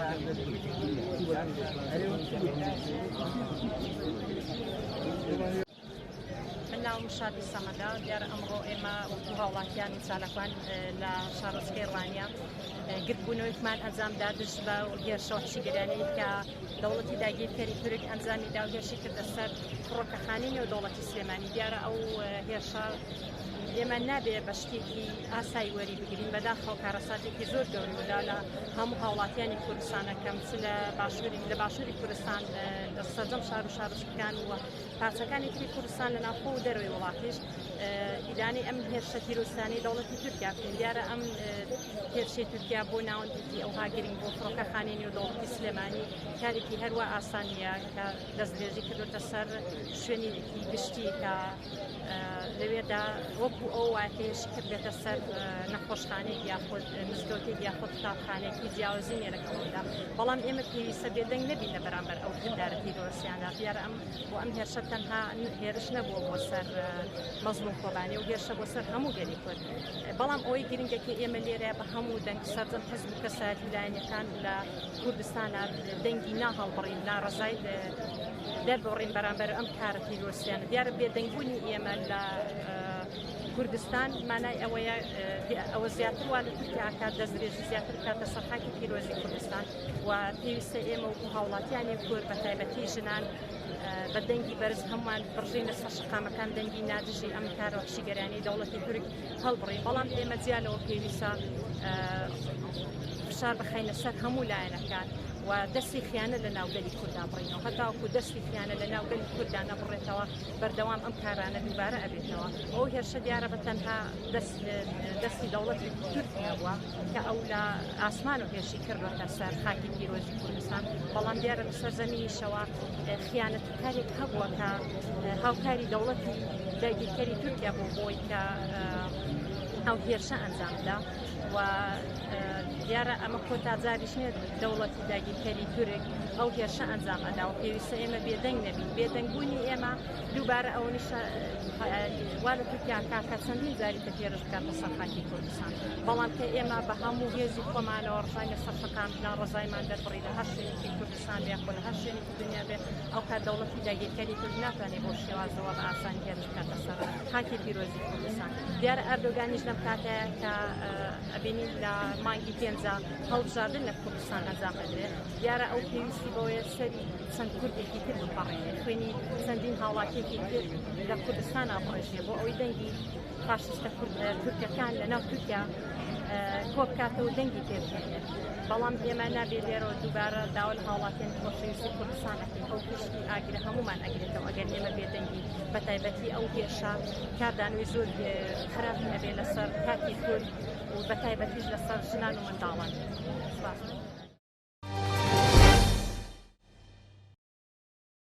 من ناوم شادی سەمەدە. دیارە ئەمڕۆ ئێمە وەکو هاوڵاتیان و چالاکوان لە شارۆچکەی ڕانیە گردبوونەوەیەکمان ئەنجامدا دژ بە هێرشە وحشیگەرانەی کە دەوڵەتی داگیرکەری تورک ئەنجامی دا و هێرشی کردە سەر فڕۆکەخانەی نێودەوڵەتی سلێمانی. دیارە ئەو هێرشە ئێمە نابێ بە شتێکی ئاسایی وەری بگرین، بەداخەوە کارەساتێکی زۆر گەورەدا لە هەموو هاوڵاتیانی کوردستانەکەم چ لە باشووری لە باشووری کوردستان لە سەرجەم شار و شارۆچکەکان و پارچەکانی تری کوردستان لە ناوخۆ و دەرەوەی وڵاتیش ئیدانەی ئەم هێرشە تیرۆریستانەی دەوڵەتی تورکیا بکەین. دیارە ئەم هێرشەی تورکیا بۆ ناوەندێکی ئەوها گرنگ بۆ فڕۆکەخانەی نێودەوڵەتی سلێمانی کارێکی هەروا ئاسان نییە کە دەستدرێژی کردوتە سەر شوێنێکی گشتی کە لەوێدا وەکو ئەو وایە کە هێرشی کردبێتە سەر نەخۆشخانەیەک یاخود مزگەوتێک یاخود قوتابخانەیەک، هیچ جیاوازی نییە لەگەڵ ئەودا. بەڵام ئێمە پێویستە بێدەنگ نەبین لە بەرامبەر ئەو کردارە تیرۆریستیاندا. دیارە ئەم و ئەم هێرشە تەنها هێرش نەبووە بۆ سەر مەزلوم کۆبانی و هێرشە بۆ سەر هەموو گەلی کورد. بەڵام ئەوەی گرنگە کە ئێمە لێرە بە هەموو دەنگ سەرجەم حزب و کەسایەتی لایەنەکان لە کوردستانە دەنگی ناهەڵبڕین ناڕەزای دەربڕین بەرامبەر ئەم کارە تیرۆریستیانە. دیارە بێدەنگبوونی ئێمە لە کوردستان مانای ئەوەیە ئەوە زیاتر وا لە تورکیا کات دەستدرێژی زیاتر بکاتە سەر خاکی پیرۆزی کوردستان و پێویستە ئێمە وەکو هاوڵاتیانی کورد بە تایبەتی ژنان بە دەنگی بەرز هەمووان بڕژین لەسەر شەقامەکان دەنگی نادژی ئەم کارە وحشیگەرانەی دەوڵەتی تورک هەڵبڕین. بەڵام ئێمە جیا لەوە پێویستە فشار بخەینە سەر هەموو لایەنەکان و دەستی خیانە لە ناوگەلی کووردا بڕینەوە. هەتاوەکو دەستی خیانە لە ناوگەلی کووردا نەبڕێتەوە بەردەوام ئەم کارانە دووبارە ئەبێتەوە. ئەو هێرشە دیارە بە تەنها دەستی دەوڵەتی تورک نەبووە کە ئەو لە ئاسمان و هێرشی کردوەتە سەر خاکی پیرۆزی کوردستان، بەڵام دیارە لەسەر زەمینیشەوە خیانەتکارێک هەبووە کە هاوکاری دەوڵەتی داگیرکەری تورکیا بۆ بۆی کە ئەو هێرشە ئەنجامدا و دیارە ئەمە کۆتا جاریش نییە دەوڵەتی داگیرکەری تورک ئەو هێرشە ئەنجام ئەدا و پێویستە ئێمە بێدەنگ نەبین. بێدەنگبوونی ئێمە دووبارە ئەوە نیشە وا لە تورکیا کە چەندین جاری کە هێرش بکاتە سەر خاکی کوردستان. بەڵام کە ئێمە بە هەموو هێزی خۆمانەوە ڕژاینە سەر شەقام ناڕەزایمان دەربڕی لە هەر شوێنێکی کوردستان بێ یاخۆ لە هەر شوێنێکی دنیا بێ، ئەو کات دەوڵەتی داگیرکەری تورک ناتوانێت بەو شێوازەوە بە ئاسانی هێرش بکاتە سەر خاکی پیرۆزی کوردستان. دیارە ئەردۆگانیش لەم کاتەیە کە ئەبینین لە مانگی پێنجا هەڵبژاردن لە کوردستان ئەنجام ئەدرێت، دیارە ئەو پێویستی بەوەیە سەری چەند کوردێکی تر بپەڕێنێت، خوێنی چەندین هاوڵاتیەکی تر لە کوردستان بڕێژێ بۆ ئەوەی دەنگی فاشیستە تورکەکان لە ناو تورکیا کۆبکاتەوە دەنگی پێ بهێنێت. بەڵام ئێمە نابێت لێرەوە دووبارە داوا لە هاوڵاتیانی خۆشەویستی کوردستان ئەکەین ئەو پشتی ئاگرە هەمومان ئەگرێتەوە ئەگەر ئێمە بێدەنگی، بە تایبەتی ئەو هێرشە کاردانەوەی زۆر خراپی ئەبێ لەسەر تاکی کورد و بە تایبەتیش لەسەر ژنان و منداڵان.